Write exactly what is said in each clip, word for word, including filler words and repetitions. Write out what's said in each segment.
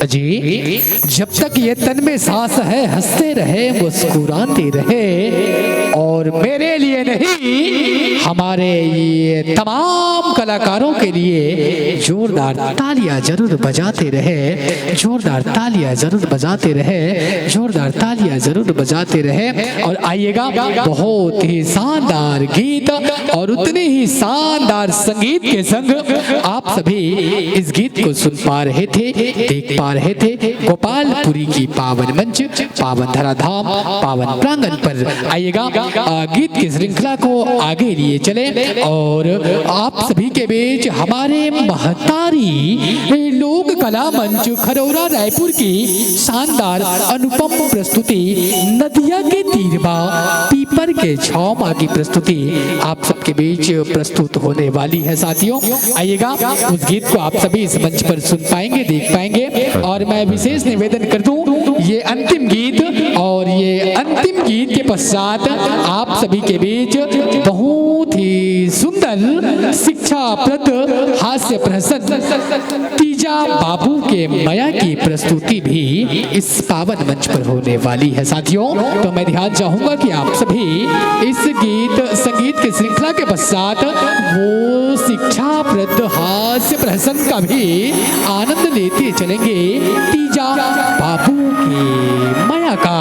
जी, जब तक ये तन में सांस है, हंसते रहे, मुस्कुराते रहे। और मेरे लिए नहीं, हमारे ये तमाम कलाकारों के लिए जोरदार तालियां जरूर बजाते रहे, जोरदार तालियां जरूर बजाते रहे, जोरदार तालियां जरूर बजाते रहे। और आइएगा, बहुत ही शानदार गीत और उतने ही शानदार संगीत के संग आप सभी इस गीत को सुन पा रहे थे, देख पा रहे थे गोपालपुरी की पावन मंच, पावन धराधाम, पावन प्रांगण पर। आइएगा, आ, गीत की श्रृंखला को आगे लिए चले और आप सभी के बीच हमारे महतारी लोक कला मंच खरौरा रायपुर की शानदार अनुपम प्रस्तुति नदिया के तीरबा पीपर के छाव माँ की प्रस्तुति आप सबके बीच प्रस्तुत होने वाली है। साथियों, आइएगा, उस गीत को आप सभी इस मंच पर सुन पाएंगे, देख पाएंगे। और मैं विशेष निवेदन कर दूं, ये अंतिम गीत, और ये अंतिम गीत के पश्चात आप सभी के बीच बहुत ही सुंदर शिक्षाप्रद हास्य प्रहसन तीजा बाबू के मया की प्रस्तुति भी इस पावन मंच पर होने वाली है। साथियों, तो मैं ध्यान चाहूंगा कि आप सभी इस गीत संगीत की श्रृंखला के पश्चात वो शिक्षाप्रद हास्य प्रहसन का भी आनंद लेते चलेंगे तीजा बाबू की मया का।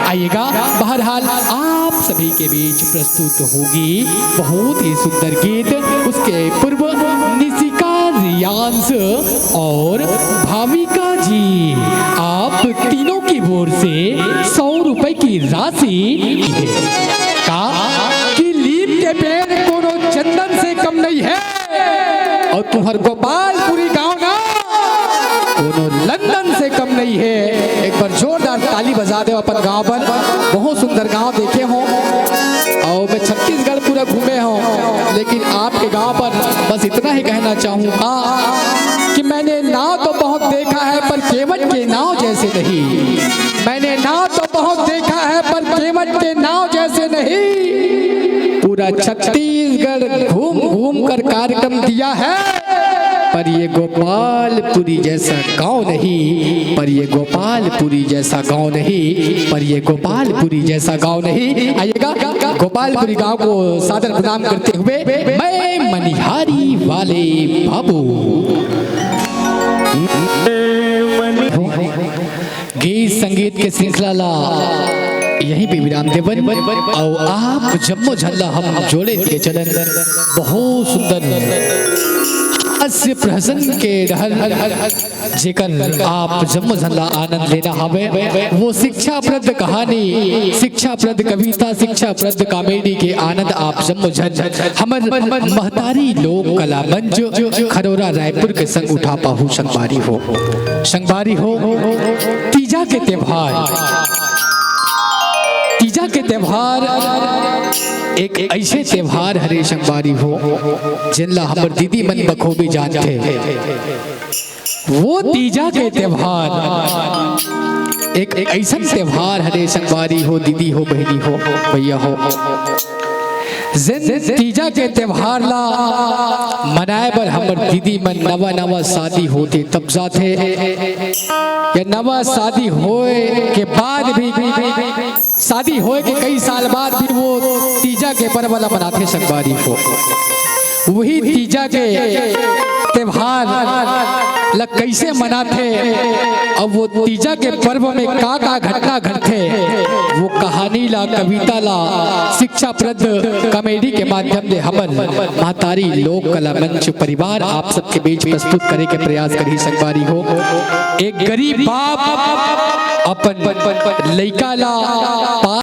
आइएगा, बहरहाल आप सभी के बीच प्रस्तुत होगी बहुत ही सुंदर गीत, उसके पूर्व निशिका, रियांश और भाविका जी, आप तीनों की ओर से सौ रुपए की राशि है। का कि लीम के पेड़ कोनो चंदन से कम नहीं है, और तुम्हार गोपालपुरी गांव ना कोनो लंदन से कम नहीं है। एक बार जोरदार ताली बजा दे अपन गांव पर। बहुत सुंदर गांव देखे हो, और मैं छत्तीसगढ़ पूरा घूमे हूँ, लेकिन आपके गांव पर बस इतना ही कहना चाहूंगा कि मैंने नाव तो बहुत देखा है, पर केवट के नाव जैसे नहीं। मैंने नाव तो बहुत देखा है, पर केवट के नाव जैसे नहीं। पूरा छत्तीसगढ़ घूम घूम कर कार्यक्रम दिया है, पर ये गोपालपुरी जैसा गांव नहीं, पर ये गोपालपुरी जैसा गांव नहीं, पर ये गोपालपुरी जैसा गांव नहीं। आइएगा, गोपालपुरी गांव को सादर प्रणाम करते हुए मैं मनिहारी वाले बाबू। गीत संगीत के श्रृंखला ला यहीं पे विराम देवन। और आप जम्मो झन ला हम जोड़े के चलन बहुत सुंदर हास्य प्रहसन के डहर जेकर आप जम्मो झन ला आनंद लेना हवे, वो शिक्षाप्रद कहानी, शिक्षाप्रद कविता, शिक्षाप्रद कॉमेडी के आनंद आप जम्मो झन हमर महतारी लोक कला मंच खरोरा रायपुर के संग उठा पाहू संगवारी हो। संगवारी हो, तीजा के त्योहार, तीजा के त्योहार एक ऐसे त्योहार हरे संगवारी हो, जेन ला हमर दीदी मन बखूबी जानथे। वो तीजा के त्योहार एक, एक ऐसन त्योहार हरे संगवारी हो, दीदी हो, बहिनी हो, भैया हो, जेन तीजा के त्योहार ला मनाए बर हमर दीदी मन नवा नवा शादी होथे तब जाथे, या नवा शादी होए के बाद भी, शादी होए के कई साल बाद भी वो तीजा के पर्व ला मनाथे संगवारी हो। वही तीजा के त्योहार ला कैसे मनाथे, अब वो तीजा के पर्व में का का घटना घटथे, वो कहानी ला, कविता ला शिक्षाप्रद कॉमेडी के माध्यम ले हमर महतारी लोक कला मंच परिवार आप सबके बीच प्रस्तुत करे के प्रयास करही संगवारी हो। एक गरीब बाप अपन लइका ला